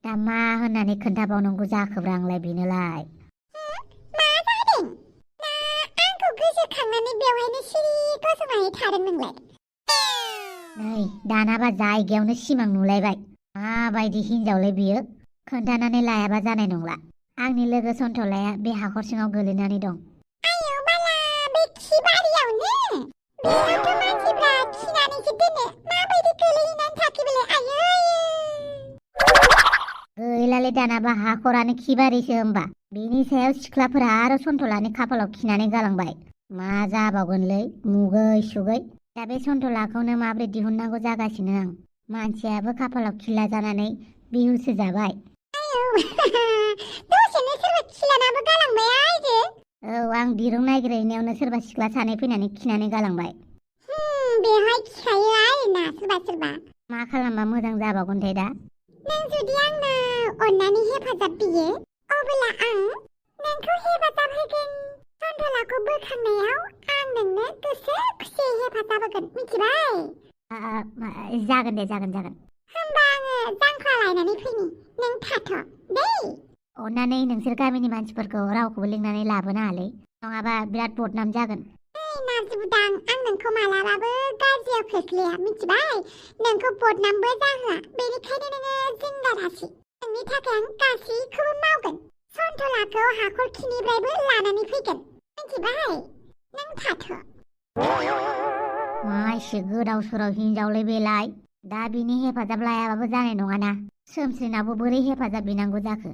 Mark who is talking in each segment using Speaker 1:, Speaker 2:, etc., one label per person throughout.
Speaker 1: दा मा होननानै खोन्थाबावनांगौ जाखोब्रा आंलाय बेनोलाय।
Speaker 2: मा जादों? ना आंखौ गोसोखांनानै बेवहायनो सिरि गसंनानै थादों नोंलाय?
Speaker 1: नै दानाबा जायगायावनो सिमां नुलायबाय। माबायदि हिनजावलै बियो? खोन्थानानै लायाबा जानाय नंला। आंनि लोगो सन्थलाया बे हाखर सिङाव गोलैनानै दं।
Speaker 2: आयौ बाला, बे खिबारियावनो? बेयावथ' मानसिफ्रा खिनानैसो दोनो। माबायदि गोलैहैनानै थाखो बेलाय? आयै!
Speaker 1: गैलालै दानाबा हाखरानो खिबारिसो होमबा। बेनि सायाव सिख्लाफोरा आरो सन्थलानि खाफालाव खिनानै गालांबाय। मा जाबावगोनलै मुगै सुगै। दा बे सन्थलाखौनो माब्रै दिहुननांगौ जागासिनो आं। मानसियाबो खाफालाव खिला जानानै बिहुसो जाबाय।
Speaker 2: आयौ दसेनो सोरबा खिलानाबो गालांबाय आइजो।
Speaker 1: औ, आं दिरुं नागिरहैनायावनो सोरबा सिख्ला सानै फैनानै खिनानै गालांबाय।
Speaker 2: बेवहाय खिखायो आरोना सोरबा।
Speaker 1: मा खालामबा मोजां जाबावगोनथाय दा?
Speaker 2: नों जुदि आंनाव अननानै हेफाजाब बियो, अब्ला आं नोंखौ हेफाजाब होगोन। सन्थलाखौ बोखांनायाव आं नोंनो गोसो खुसियै हेफाजाब होगोन, मिथिबाय?
Speaker 1: जागोन दे, जागोन।
Speaker 2: होमबा आङो जांख्रा लायनानै फैनि, नों थाथ' दै।
Speaker 1: अननानै नोंसोर गामिनि मानसिफोरखौ रावखौबो लिंनानै लाबोनाङालै, नङाबा बिराद बदनाम जागोन।
Speaker 2: नार्जि बुदां, आं नोंखौ मालाबाबो गाज्रियाव खोख्लैया, मिथिबाय? नोंखौ बदनामबो जाहोआ, बेनिखायनो नोङो जिंगा दासि। नोंनि थाखाय आं गासैखौबो मावगोन। सन्थलाखौ हाखर खिनिफ्रायबो लानानै फैगोन, मिथिबाय? नों थाथ'।
Speaker 1: मा एसे गोदाव सोराव हिनजावलै बेलाय। दा बिनि हेफाजाब लायाबाबो जानाय नङाना। सोमस्रिनावबो बोरै हेफाजाब बिनांगौ जाखो?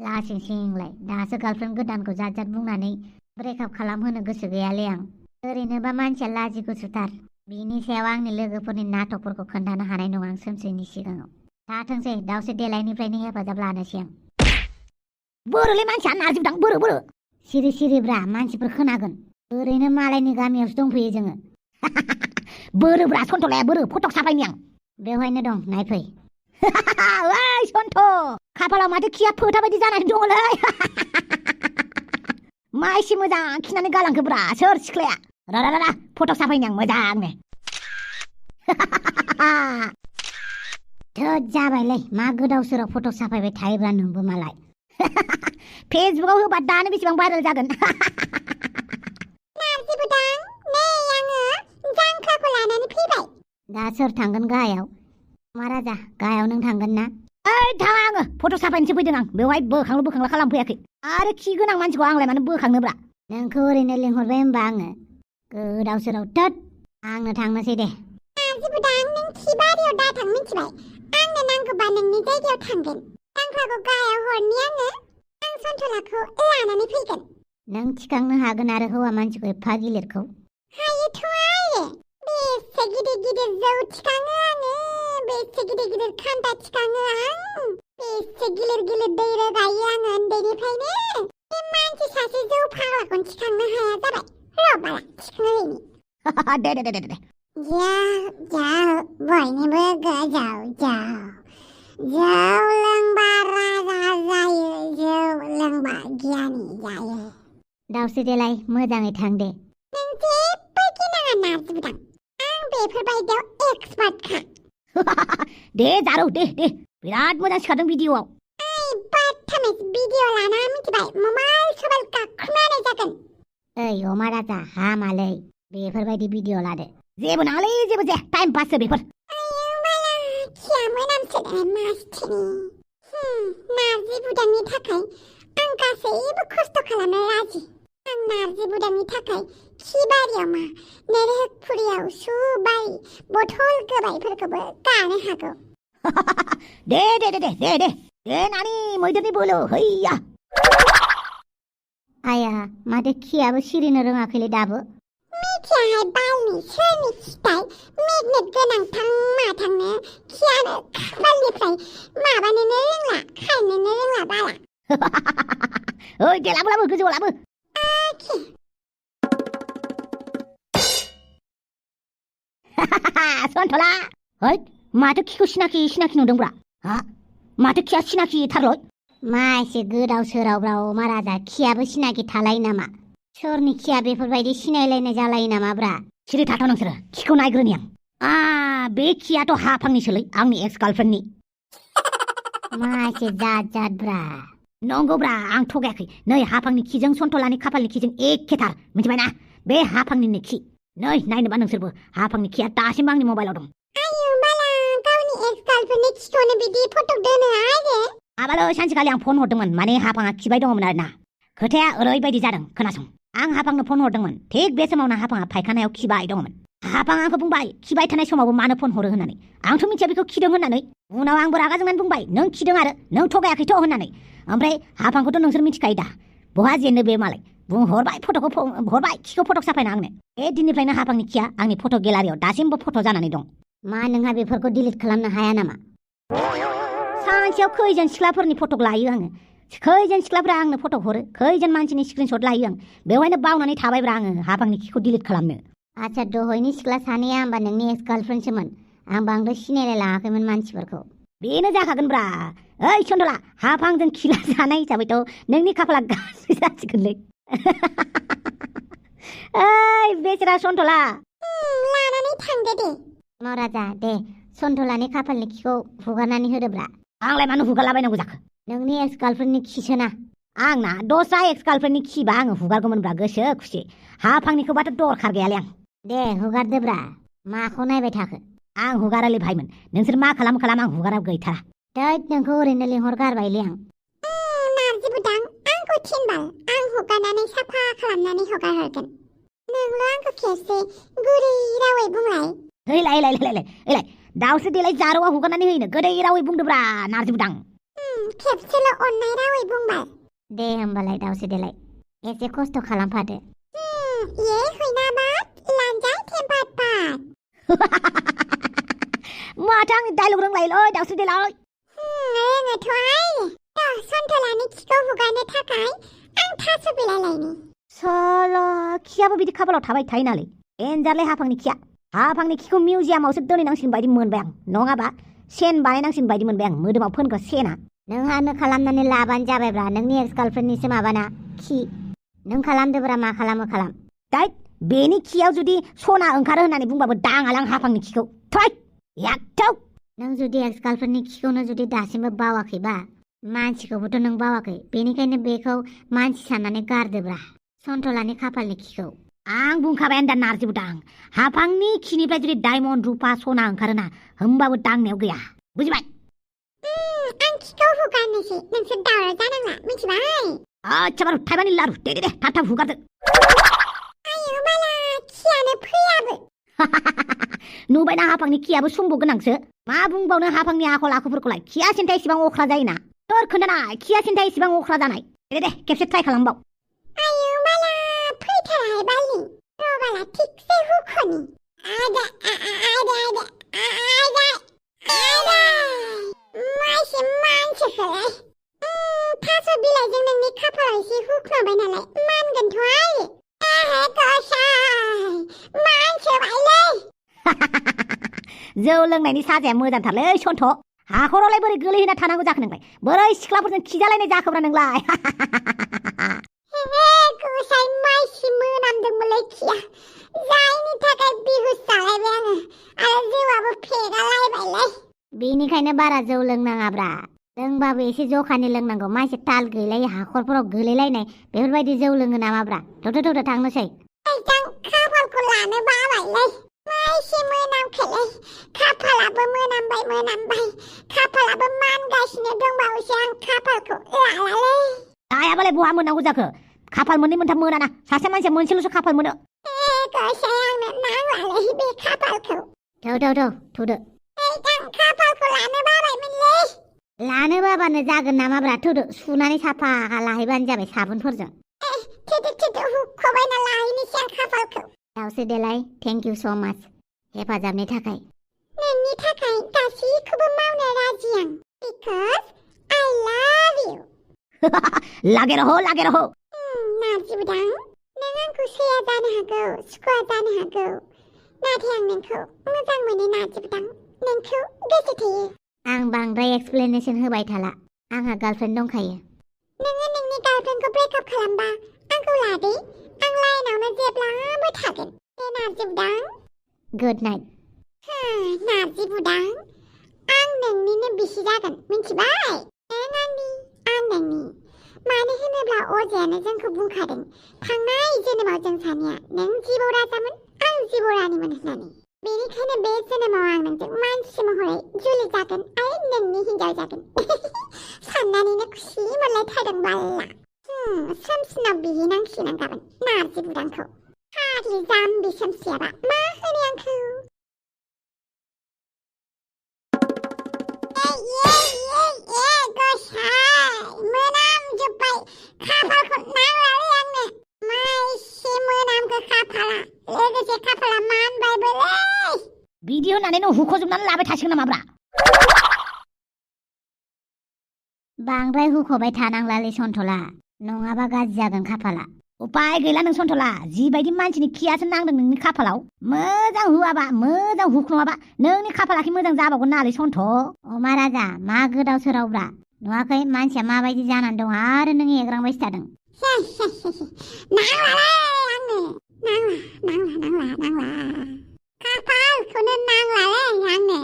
Speaker 1: लासिं सिंलाय, दासो गार्लफ्रेन्ड गोदानखौ जात बुंनानै ब्रेकआप खालामहोनो गोसो गैयालै आं। ओरैनोबा मानसिया लाजि गुसुथार। बिनि सायाव आंनि लोगोफोरनि नाटकफोरखौ खोन्थानो हानाय नङा आं सोमस्रिनि सिगाङाव। थाथोंसै, दावसे देलायनिफ्रायनो हेफाजाब लानोसै आं। बोरोलै मानसिया नार्जि बुदां, बोरो। सिरिब्रा, मानसिफोर खोनागोन। ओरैनो मालायनि गामियावसो दंफैयो जोङो। बोरोब्रा सन्थलाया, बोरो। फटक साफायनि आं। बेवहायनो दं, नायफै। ओइ सन्थ, खाफालाव माथो खिया फोथा बायदि जानानै दङलै। मा एसे मोजां खिनानै गालांखोब्रा, सोर सिख्लाया? रा फटक साफायनि आं मोजांनो। थोद जाबायलै, मा गोदाव सोराव फटक साफायबाय थायोब्रा नोंबो मालाय। फेसबुकाव होबा दानो बेसेबां भाइरेल जागोन।
Speaker 2: नार्जि बुदां, नै आङो जांख्राखौ लानानै फैबाय।
Speaker 1: दा सोर थांगोन गाहायाव? महाराजा, गाहायाव नों थांगोन ना? ओइ थाङा, आङो फटक साफायनोसो फैदों आं। बेवहाय बोखांला खालामफैयाखै। आरो खि गोनां मानसिखौ आंलाय मानो बोखांनोब्रा? नोंखौ ओरैनो लिंहरबाय होनबा आङो। गोदाव सोराव, थोद। आंनो थांनोसै दे।
Speaker 2: नार्जि बुदां, नों खिबारियाव दाथां, मिथिबाय? आंनो नांगौबा नोंनि जायगायाव थांगोन। जांख्राखौ गाहायाव हरनि आङो। आं सन्थलाखौ लानानै फैगोन।
Speaker 1: नों थिखांनो हागोन आरो हौवा मानसिखौ एफा गिलिरखौ?
Speaker 2: हायोथ' आरो। बेसे गिदिर जौ थिखाङो आङो। बेसे गिदिर खान्दा थिखाङो आं। बेसे गिलिर दै रोगायो आङो उन्दैनिफ्रायनो। बे मानसि सासे जौ फाग्लाखौनो थिखांनो हाया जाबाय। र' बाला, थिखांहैनि।
Speaker 1: दे।
Speaker 2: जाव, बयनिबो गोजौ जाव। जौ लोंबा राजा जायो, जौ लोंबा गियानि जायो।
Speaker 1: दावसे देलाय, मोजाङै थां दे।
Speaker 2: नों जेबो गिनाङा नार्जि बुदां, आं बेफोरबायदियाव एक्सपार्टखा।
Speaker 1: दे जारौ, दे। बिराद मोजां सिखारदों भिडिअ'आव।
Speaker 2: बादथामिज भिडिअ' लाना, मिथिबाय? मबाइल सबाइल गाख्रुबनानै जागोन।
Speaker 1: ओइ अमा राजा, हामालै। बेफोरबायदि भिडिअ' लादो। जेबो नाङालै, जेबो जाया, टाइम पाससो बेफोर।
Speaker 2: आयौ बाला, खिया मोनामसोदों मासथिनि। नार्जि बुदांनि थाखाय आं गासैबो खस्थ' खालामनो राजि। आं नार्जि बुदांनि थाखाय खिबारियाव मा, नेरहपुरियाव सुबारि, बथल गोबायफोरखौबो गानो हागौ।
Speaker 1: दे नानि मैदेरनि बोलो, हैया। आया, माथो खियाबो सिरिनो रोङाखैलै दाबो।
Speaker 2: मिथियाहाय बालनि, सोरनि खिथाय मेगनेट गोनांथां माथांनो खियानो खाफालनिफ्राय माबानोनो रोंला, खारनोनो रोंला बाला।
Speaker 1: ओइ दे लाबो, गोजौआव लाबो। सन्थला, है माथो खिखौ सिनाखि नुदोंब्रा? हा, माथो खिया सिनाखि थारलै? मा एसे गोदाव सोरावब्रा अमा राजा, खियाबो सिनाखि थालायो नामा? सोरनि खिया बेफोरबायदि सिनायलायनाय जालायो नामाब्रा? सिरि थाथ' नोंसोरो, खिखौ नायग्रोनि आं। बे खियाथ' हाफांनिसोलै, आंनि एक्स गार्लफ्रेन्डनि। मासे जात जात ब्रा
Speaker 3: नंगौब्रा आं थगायाखै नै हाफांनि खिजों सन्थलानि खाफालनि खिजों एखेथार मिथिबायना बे हाफांनिनो खि नै नायनोबा नोंसोरबो हाफांनि खिया दासिमबो आंनि मबाइलाव दं
Speaker 2: आयु बाला गावनि एक्स गार्लफ्रेन्डनि खिखौनो बिदि फट' दोनो आरो
Speaker 3: आबालो सानसेखालि आं फन हरदोंमोन माने हाफाङा खिबाय दङमोन आरोना खोथाया ओरैबायदि जादों खोनासं आं हाफांनो फन हरदोंमोन थिग बे समावनो हाफाङा फायखानायाव खिबाय दङमोन हाफाङा आंखौ बुंबाय खिबाय थानाय समावबो मानो फन हरो होननानै आंथ' मिथिया बेखौ खिदों होननानै उनाव आंबो रागा जोंनानै बुंबाय नों खिदों आरो नों थगायाखैथ' होननानै ओमफ्राय हाफांखौथ' नोंसोर मिथिखायो दा बहा जेनो बे मालाय बुंहरबाय फट'खौ हरबाय खिखौ फट' साफायना आंनो बे दिननिफ्रायनो हाफांनि खिया आंनि फट' गेलारियाव दासिमबो फट' जानानै दं
Speaker 1: मा नोंहा बेफोरखौ डिलिट खालामनो हाया नामा
Speaker 3: सानसेयाव खैजोन सिख्लाफोरनि फट' लायो आङो खैजोन सिख्लाफ्रा आंनो फट' हरो खैजोन मानसिनि स्क्रिनशट लायो आं बेवहायनो बावनानै थाबायब्रा आङो हाफांनि खिखौ डिलिट खालामनो
Speaker 1: आच्छा दहायनि सिख्ला सानैया होमबा नोंनि एक्स गार्लफ्रेन्डसोमोन आं बांद्राय सिनायलाय लाङाखैमोन मानसिफोरखौ
Speaker 3: बेनो जाखागोनब्रा ओइ सन्थला हाफांजों खिला जानाय हिसाबैथ' नोंनि खाफाला गाज्रि जासिगोनलै ओइ बेसेरा सन्थला
Speaker 2: लानानै थांदो दे
Speaker 1: महाराजा दे सन्थलानि खाफालनि खिखौ हुगारनानै होदोब्रा
Speaker 3: आंलाय मानो हुगारलाबायनांगौ जाखो
Speaker 1: नोंनि एक्स गार्लफ्रेन्डनि खिसोना
Speaker 3: आंना दस्रा एक्स गार्लफ्रेन्डनि खिबा आङो हुगारगौमोनब्रा गोसो खुसि हाफांनिखौबाथ' दरखार गैयालै आं
Speaker 1: दे हुगारदोब्रा माखौ नायबाय थाखो
Speaker 3: आं हुगारालै भाइमोन नोंसोर मा खालाम आं हुगारा गैथारा
Speaker 1: दैद नोंखौ ओरैनो लिंहरगारबायलै आं
Speaker 2: नारजि बुदां आंखौ थिनबाल आं हगारनानै साफा खालामनानै हगारहरगोन नोंल' आंखौ खेबसे गुरै रावै बुंलाय
Speaker 3: ओइलाय दाउसो देलाय जारौआ हुगारनानै होयोनो गोदै रावै बुंदोब्रा नारजि बुदां
Speaker 2: खेबसेल' अननाय रावै बुंबाय
Speaker 1: दे होमबालाय दाउसो देलाय एसे खस्थ' खालामफादो
Speaker 2: ये हुइनाबाद लानजाय थेम्पात पात
Speaker 3: माथो आंनि डायलग रोंलायोलै दाउसो देलाय
Speaker 2: रोङोथ' आइ सन्थलानि खिखौ हुगारनो थाखाय आं थास' बिलाइलायनि
Speaker 3: साला खियाबो बिदि खाफालाव थाबाय थायो नालै एन्जारलै हाफांनि खिया हाफांनि खिखौ मिउजियामावसो दोनहैनांसिगोन बायदि मोनबाय आं नङाबा सेन बानायनांसिगोन बायदि मोनबाय आं मोदोमाव फोनग्रा सेना
Speaker 1: नोंहानो खालामनानै लाबानो जाबायब्रा नोंनि एक्स गार्लफ्रेन्डनिसो माबाना खि नों खालामदोब्रा मा खालामो खालाम
Speaker 3: दैद बेनि खियाव जुदि सना ओंखारो होननानै बुंबाबो दाङालां हाफांनि खिखौ थै याक्थौ
Speaker 1: नों जुदि एक्स गार्लफ्रेन्डनि खिखौनो जुदि दासिमबो बावाखैबा मानसिखौबोथ' नों बावाखै बेनिखायनो बेखौ मानसि साननानै गारदोब्रा सन्थलानि खाफालनि खिखौ
Speaker 3: आं बुंखाबाय दा नारजि बुदां हाफांनि खिनिफ्राय जुदि डायमन्ड रुपा सना ओंखारोना होमबाबो दांनायाव गैया बुजिबाय
Speaker 2: आं खिखौ हुगारनोसै नोंसोर दावराव जानांला मिथिबाय
Speaker 3: आच्छा बारु थाइबानि लारु दे थाब हुगारदो
Speaker 2: आयु बाला खियानो फैयाबो
Speaker 3: नुबायना हाफांनि खियाबो सुम्ब गोनांसो मा बुंबावनो हाफांनि आखल आखुफोरखौलाय खिया सिन्था इसेबां अख्रा जायोना सोर खोन्थानाय खिया सिन्था इसेबां अख्रा जानाय दे खेबसे ट्राइ खालामबाव
Speaker 2: आयु बाला फैथाराहाय बालनि र' बाला थिगसे हुख'नि आदा मासे मानसिखौलाय थास' बिलाइजों नोंनि खाफालाव एसे हुख्नबाय नालाय मानगोनथ' आरो गसाय मानसोबायलै
Speaker 3: जौ लोंनायनि साजाया मोजांथारलै सन्थ हाखरावलाय बोरै गोलैहोना थानांगौ जाखो नोंलाय बोरै सिख्लाफोरजों खिजालायनाय जाखोब्रा नोंलाय
Speaker 2: गसाय माइसि मोनामदोंमोनलै खिया जायनि थाखाय बिहुस जालायबाय आङो आरो जौआबो फेगालायबायलै
Speaker 1: बेनिखायनो बारा जौ लोंनाङाब्रा लोंबाबो एसे जखानि लोंनांगौ मानसि ताल गैलायै हाखरफोराव गोलैलायनाय बेफोरबायदि जौ लोङो नामाब्रा थौदो थांनोसै
Speaker 2: आं खाफालखौ लानो बाबायलै माइसि मोनामखोलै खाफालाबो मोनामबाय खाफालाबो मानगासिनो दंबावोसो आं खाफालखौ लालालै
Speaker 3: दायाबालाय बहा मोननांगौ जाखो खाफाल मोननै मोनथाम मोनाना सासे मानसिया मोनसेल'सो खाफाल मोनो
Speaker 2: गसाय आंनो नांलालै बे खाफालखौ
Speaker 1: थौदो
Speaker 2: आं खाफालखौ लानो बाबायमोनलै
Speaker 1: लानो बाबानो जागोन नामाब्रा थौदो सुनानै साफा लाहैबानो जाबाय साबुनफोरजों
Speaker 2: थेदो हुख'बायना लाहैनोसै आं खाफालखौ
Speaker 1: दाउसो देलाय थेंक इउ स' माच हेफाजाबनि थाखाय
Speaker 2: नोंनि थाखाय गासैखौबो मावनो राजि आं बिकज आइ लाभ इउ
Speaker 3: लागे रहो
Speaker 2: नारजि बुदां नों आंखौ सैया जानो हागौ सुखुवा जानो हागौ नाथाय आं नोंखौ मोजां मोनो नारजि बुदां नोंखौ गोसो थोयो
Speaker 1: आं बांद्राय एक्सप्लेनेसन होबाय थाला आंहा गार्लफ्रेन्ड दंखायो
Speaker 2: नोङो नोंनि गार्लफ्रेन्डखौ ब्रेकआप खालामबा आंखौ लादे आं लाइनावनो जेब्लाबो थागोन दे नारजि बुदां
Speaker 1: गुड नाइट
Speaker 2: नारजि बुदां आं आं नोंनिनो बिसि जागोन मिथिबाय नानि आं नोंनि मानो होनोब्ला अजायानो जोंखौ बुंखादों थांनाय जोनोमाव जों सानैया नों जिबौ राजामोन आं जिबौ रानिमोन होननानै बेनिखायनो बे जोनोमाव आं नोंजों मानसि महरै जुलि जागोन आरो नोंनि हिनजाव जागोन साननानैनो खुसि मोनलायथारदों बाला सोमसिनाव बिहैनांसिगोन आं गाबोन नारजि बुदांखौ फाग्लि जाम्बि सोमसियाबा मा होनो आंखौ मोनामजोब्बाय खाफालखौ नांलालै आंनो माइसे मोनामखो खाफाला लोगोसे खाफाला मानबायबोलै
Speaker 3: बिदि होननानै नों हुख'जोबनानै लाबाय थासिगोन नामाब्रा
Speaker 1: बांद्राय हुख'बाय थानांलालै सन्थला नङाबा गाज्रि जागोन खाफाला
Speaker 3: उपाय गैला नों सन्थला जिबायदि मानसिनि खियासो नांदों नोंनि खाफालाव मोजां हुआबा मोजां हुखन'आबा नोंनि खाफालाखि मोजां जाबावगोन नालै सन्थ
Speaker 1: अमा राजा मा गोदाव सोरावब्रा नुवाखै मानसिया माबायदि जानानै दं आरो नों एग्रांबायसो थादों
Speaker 2: नांलालै आंनो नांला खाफालखौनो नांलालै आंनो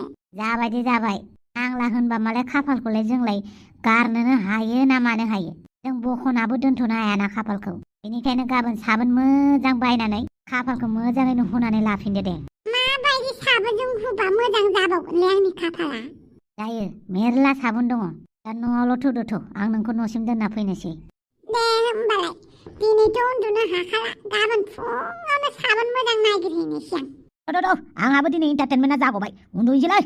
Speaker 1: जाबाय नांला होनबा मालाय खाफालखौलाय जोंलाय गारनोनो हायो ना मानो हायो जों बखनाबो दोनथ'नो हायाना खाफालखौ बेनिखायनो गाबोन साबोन मोजां बायनानै खाफालखौ मोजाङैनो हुनानै लाफिनदो दे
Speaker 2: माबायदि साबोनजों हुबा मोजां जाबावगोनलै आंनि खाफाला
Speaker 1: जायो मेरला साबोन दङ दा न'आवल' थुदोथ' आं नोंखौ न'सिम दोनना फैनोसै
Speaker 2: दे होमबालाय दिनैथ' उन्दुनो हाखाला गाबोन फुङावनो साबोन मोजां नागिरहैनोसै
Speaker 3: आं आंहाबो दिनै इन्टारटेनमेन्टआ जागबाय उन्दुहैसैलै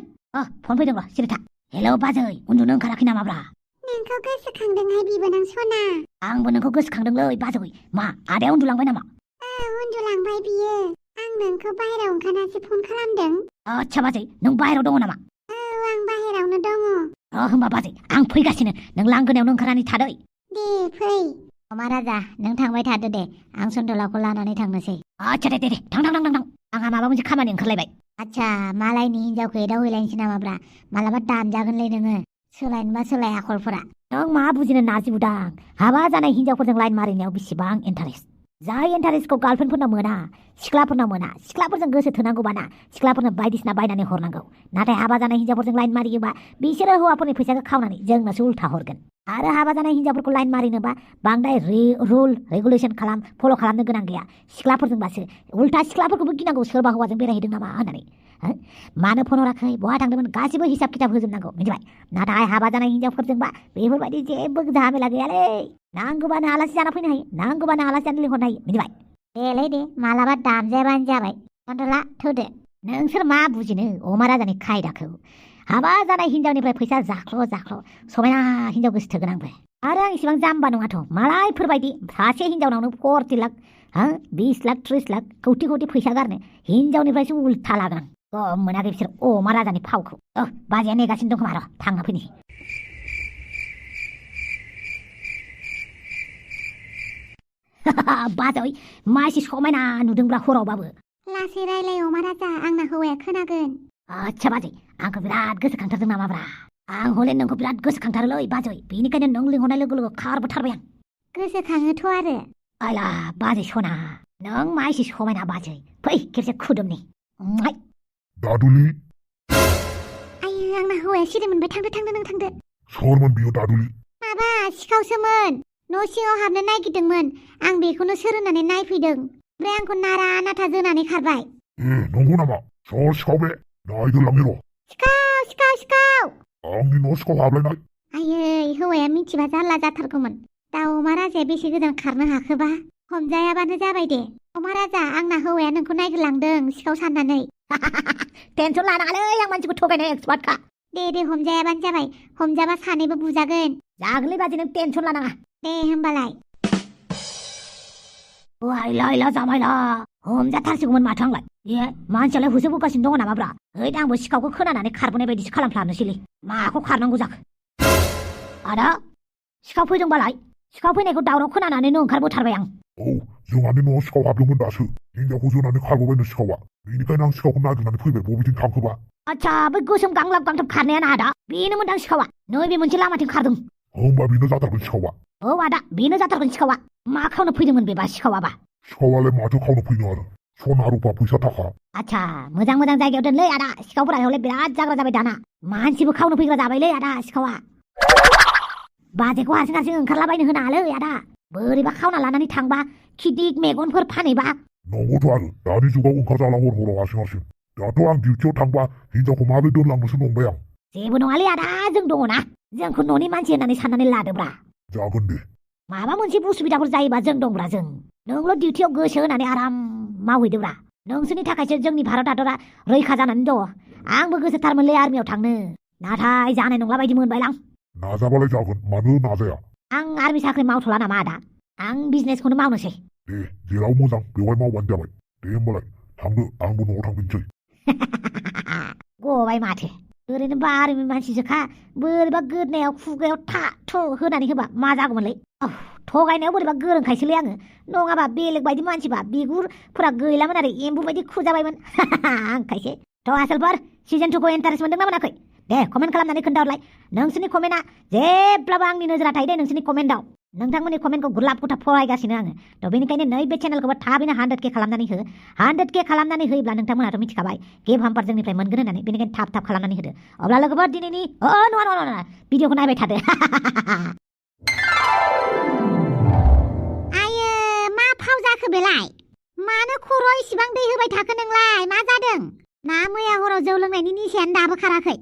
Speaker 3: फन फैदों र' सिरिथा हेलौ बाजै उन्दुनो ओंखाराखै नामाब्रा
Speaker 2: नोंखौ गोसोखांदोंहाय बिबोनां सना
Speaker 3: आंबो नोंखौ गोसोखांदोंलै बाजै मा आदाया उन्दुलांबाय नामा
Speaker 2: उन्दुलांबाय बियो आं नोंखौ बाहेरायाव ओंखारनासो फन खालामदों
Speaker 3: आच्छा बाजै नों बाहेरायाव दङ नामा
Speaker 2: आं बाहेरायावनो दङ
Speaker 3: होमबा बाजै आं फैगासिनो नों लांगोनायावनो ओंखारनानै थादै
Speaker 2: दे फै
Speaker 1: अमा राजा नों थांबाय थादो दे आं सन्थलाखौ लानानै थांनोसै
Speaker 3: आच्छा दे थां आंहा माबा मोनसे खामानि ओंखारलायबाय
Speaker 1: आच्छा मालायनि हिनजावखौ एदावहैलायनोसै नामाब्रा मालाबा दानजागोनलै नोङो सोलायनोबा सोलाय आखलफोरा
Speaker 3: नों मा बुजिनो नारजि बुदां हाबा जानाय हिनजावफोरजों लाइन मारिनायाव बेसेबां इन्टारेस्ट जाय इन्टारेस्टखौ गार्लफ्रेन्डफोरनाव मोना सिख्लाफोरनाव मोना सिख्लाफोरजों गोसो थोनांगौबाना सिख्लाफोरनो बायदिसिना बायनानै हरनांगौ नाथाय हाबा जानाय हिनजावफोरजों लाइन मारियोबा बिसोरो हौवाफोरनि फैसाखौ खावनानै जोंनोसो उल्था हरगोन आरो हाबा जानाय हिनजावफोरखौ लाइन मारिनोबा बांद्राय रुल रेगुलेसन फल' खालामनो गोनां गैया सिख्लाफोरजोंबासो उल्था सिख्लाफोरखौबो गिनांगौ सोरबा हौवाजों बेरायहैदों नामा होननानै मानो फन हराखै बहा थांदोंमोन गासिबो हिसाब खिथाब होजोबनांगौ मिथिबाय नाथाय हाबा जानाय हिनजावफोरजोंबा बेफोरबायदि जेबो झामेला गैयालै नांगौबानो आलासि जाना फैनो हायो नांगौबानो आलासि जानो लिंहरनो हायो मिथिबाय
Speaker 1: देलै दे मालाबा दामजायाबानो जाबाय सन्थला थौदो
Speaker 3: नोंसोर मा बुजिनो अमा राजानि खायदाखौ हाबा जानाय हिनजावनिफ्राय फैसा जाख्ल' समायना हिनजाव गोसो थोगोन आंबो आरो आं इसेबां जाम्बा नङाथ' मालायफोरबायदि सासे हिनजावनावनो 40 लाख 20 लाख 30 लाख कौटि फैसा गारनो हिनजावनिफ्रायसो उल्था लागोन आं मोनाखै बिसोर अमा राजानि फावखौ बाजैया नेगासिनो दं खोमा र' थांना फैनि बाजै मा एसे समायना नुदोंब्ला हरावबाबो
Speaker 2: लासै रायलाय अमा राजा आंना हौवाया खोनागोन
Speaker 3: आच्छा बाजै आंखौ बिराद गोसोखांथारदों नामाब्रा आं हले नोंखौ बिराद गोसोखांथारोलै बाजै बेनिखायनो नों लिंहरनाय लोगो लोगो खारबोथारबाय आं
Speaker 2: गोसोखाङोथ' आरो
Speaker 3: आयला बाजै सना नों मा एसे समायना बाजै फै खेबसे खुदुमनि
Speaker 4: दादुलि
Speaker 2: आयो आंना हौवाया सिरि मोनबाय थांदो नों थांदो
Speaker 4: सोरमोन बियो दादुलि
Speaker 2: माबा सिखावसोमोन न' सिङाव हाबनो नागिरदोंमोन आं बेखौनो सोर होननानै नायफैदों ओमफ्राय आंखौ नारा नाथा जोनानै खारबाय
Speaker 4: नंगौ नामा सोर सिखाव बे नायग्रोलांनि र'
Speaker 2: सिखाव
Speaker 4: आंनि न' सिखाव हाबलायनाय
Speaker 2: आयै हौवाया मिथिबा जारला जाथारगौमोन दा अमा राजाया बेसे गोजान खारनो हाखोबा हमजायाबानो जाबाय दे अमा राजा आंना हौवाया नोंखौ नायग्रोलांदों सिखाव साननानै
Speaker 3: टेनसन लानाङालै आं मानसिखौ थगायनाय एक्सपार्टखा
Speaker 2: दे हमजायाबानो जाबाय हमजाबा सानैबो बुजागोन
Speaker 3: जागोनलै बाजै नों टेनसन लानाङा
Speaker 2: दे होमबालाय
Speaker 3: आयला जामायला हमजाथारसिगौमोन माथो आंलाय मानसियालाय होसोबोगासिनो दङ नामाब्रा आंबो सिखावखौ खोनानानै खारबोनाय बायदिसो खालामफ्लानोसैलै माखौ खारनांगौ जाखो आदा सिखाव फैदोंबालाय सिखाव फैनायखौ दावराव खोनानानैनो ओंखारबोथारबाय आं
Speaker 4: जोंहानि न'आव सिखाव हाबदोंमोन दासो हिनजावखौ जोनानै खारबोबायनो सिखावा बेनिखायनो आं सिखावखौ नागिरनानै फैबाय बबेथिं थांखोबा
Speaker 3: आच्छा बै गोसोम गांलाब गांथाब खारनाया ना आदा बेनो मोनदां सिखावा नैबे मोनसे लामाथिं खारदों
Speaker 4: होमबा बेनो जाथारगोन सिखावा
Speaker 3: आदा बेनो जाथारगोन सिखावा मा खावनो फैदोंमोन बेबा सिखावाबा
Speaker 4: सिखावालाय माथो खावनो फैनो आरो सना रुपा फैसा थाखा
Speaker 3: आच्छा मोजां मोजां जायगायाव दोनलै आदा सिखावफोरा हले बिराद जाग्रा जाबाय दाना मानसिबो खावनो फैग्रा जाबायलै आदा सिखावा बाजेखौ हारसिं हारसिं ओंखारलाबायनो होनाङालै आदा बोरैबा खावना लानानै थांबा खिदिक मेगनफोर फानहैबा
Speaker 4: नंगौथ' आरो दानि जुगाव ओंखारजाला हर हराव हारसिं हारसिं दाथ' आं डिउटियाव थांबा हिनजावखौ माबोरै दोनलांनोसो नंबाय आं
Speaker 3: जेबो नङालै आदा जों दङना जोंखौ न'नि मानसि होननानै साननानै लादोब्रा
Speaker 4: जागोन दे
Speaker 3: माबा मोनसे उसुबिदाफोर जायोबा जों दंब्रा जों नोंल' डिउटियाव गोसो होनानै आराम मावहैदोब्रा नोंसोरनि थाखायसो जोंनि भारत हादरा रैखा जानानै दङ आंबो गोसोथारमोनलै आर्मियाव थांनो नाथाय जानाय नंला बायदि मोनबायलां
Speaker 4: नाजाबालाय जागोन मानो नाजाया
Speaker 3: आं आर्मि साख्रि मावथ'ला नामा आदा आं बिजनेसखौनो मावनोसै
Speaker 4: दे जेराव मोजां बेवहाय मावबानो जाबाय दे होमबालाय थांदो आंबो न'आव थांफिनसै
Speaker 3: गबाय माथो ओरैनो बारिनि मानसिसोखा बोरैबा गोदनायाव खुगायाव था थु होनानै होबा मा जागौमोनलै थगायनायाव बोरैबा गोरोंखायसोलै आङो नङाबा बेलेग बायदि मानसिबा बिगुरफोरा गैलामोन आरो एम्बु बायदि खुजाबायमोन आं खायसे थ' आसोलफोर सिजन 2खौ इन्टारेस्ट मोनदोंना मोनाखै दे कमेन्ट खालामनानै खोन्थाहरलाय नोंसोरनि कमेन्टआ जेब्लाबो आंनि नोजोरा थायो दे नोंसोरनि कमेन्टआव नोंथांमोननि कमेन्टखौ गुरलाब गुथाब फरायगासिनो आङो थ' बेनिखायनो नैबे चेनेलखौबो थाबैनो 100K खालामनानै हो 100K खालामनानै होयोब्ला नोंथांमोनाथ' मिथिखाबाय गिफ्ट हाम्पार जोंनिफ्राय मोनगोन होननानै बेनिखायनो थाब थाब खालामनानै होदो अब्ला लोगोफोर दिनैनि नङा भिडिअखौ नायबाय थादो
Speaker 1: आयो मा फाव जाखो बेलाय मानो खर'आव इसिबां दै होबाय थाखो नोंलाय मा जादों ना मैया हराव जौ लोंनायनि निसायानो दाबो खाराखै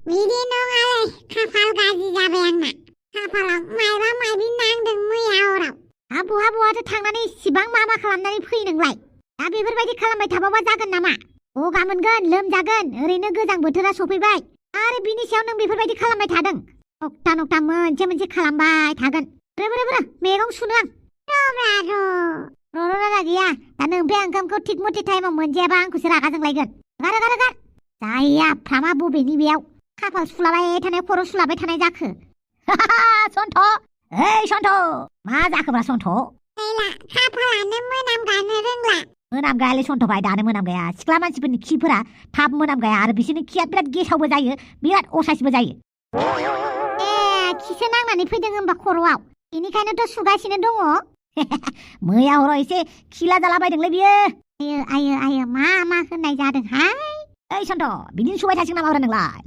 Speaker 2: बिदि नङालै खाफाल गाज्रि जाबाय आंना खाफालाव मायबा मायबि नांदों मैया हराव
Speaker 1: बहाथो थांनानै इसिबां मा खालामनानै फैयो नोंलाय दा बेफोरबायदि खालामबाय थाबाबा जागोन नामा गगा मोनगोन लोमजागोन ओरैनो गोजां बोथोरा सफैबाय आरो बिनि सायाव नों बेफोरबायदि खालामबाय थादों नक्टा मोनसे खालामबाय थागोन ब्रे मैगं सुनो आं र' गैया दा नों बे ओंखामखौ थिग मथे टाइमाव मोनजायाबा आंखौसो रागा जोंलायगोन गार जाया फ्रामा बबेनि बेयाव खाफाल सुलाबाय थानाय खर' सुलाबाय थानाय जाखो
Speaker 3: सन्थ ओइ सन्थ मा जाखोब्रा सन्थ
Speaker 2: गैला खाफालानो मोनामगानो रोंला
Speaker 3: मोनामगायालै सन्थ'बाय दानो मोनामगाया सिख्ला मानसिफोरनि खिफोरा थाब मोनामगाया आरो बिसोरनि खिया बिराद गेसावबो जायो बिराद असाइसबो जायो
Speaker 1: खिसो नांनानै फैदों होनबा खर'आव बेनिखायनोथ' सुगासिनो दङ
Speaker 3: मैया हराव एसे खिला जालाबायदोंलै बियो
Speaker 1: आयो मा होननाय जादोंहाय
Speaker 3: ओइ सन्थ बिदिनो सुबाय थासिगोन नामा नोंलाय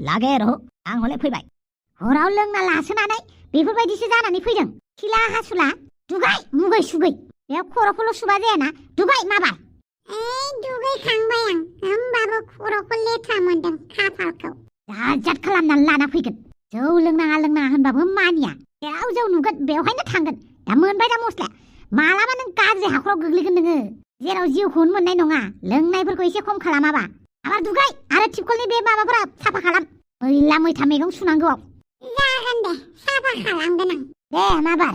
Speaker 3: लागे रह आं हले फैबाय
Speaker 1: हराव लोंना लासोनानै बेफोरबायदिसो जानानै फैदों खिला हासुला दुगाय मुगै सुगै बेयाव खर'खौल' सुबा जायाना दुगाय माबार
Speaker 2: दुगैखांबाय आं होमबाबो खर'खौ लेथ्रा मोनदों खाफालखौ
Speaker 1: जात खालामनानै लाना फैगोन जौ लोंनाङा होनबाबो मानिया जेराव जौ नुगोन बेवहायनो थांगोन दा मोनबाय दा मस्ला मालाबा नों गाज्रि हाखराव गोग्लैगोन नोङो जेराव जिउखौनो मोननाय नङा लोंनायफोरखौ एसे खम खालामाबा आरो दुगाय आरो टिपकलनि बे माबाफोरा साफा खालाम मैला मैथा मैगं सुनांगौआव
Speaker 2: जागोन दे साफा खालामगोन आं
Speaker 1: दे माबार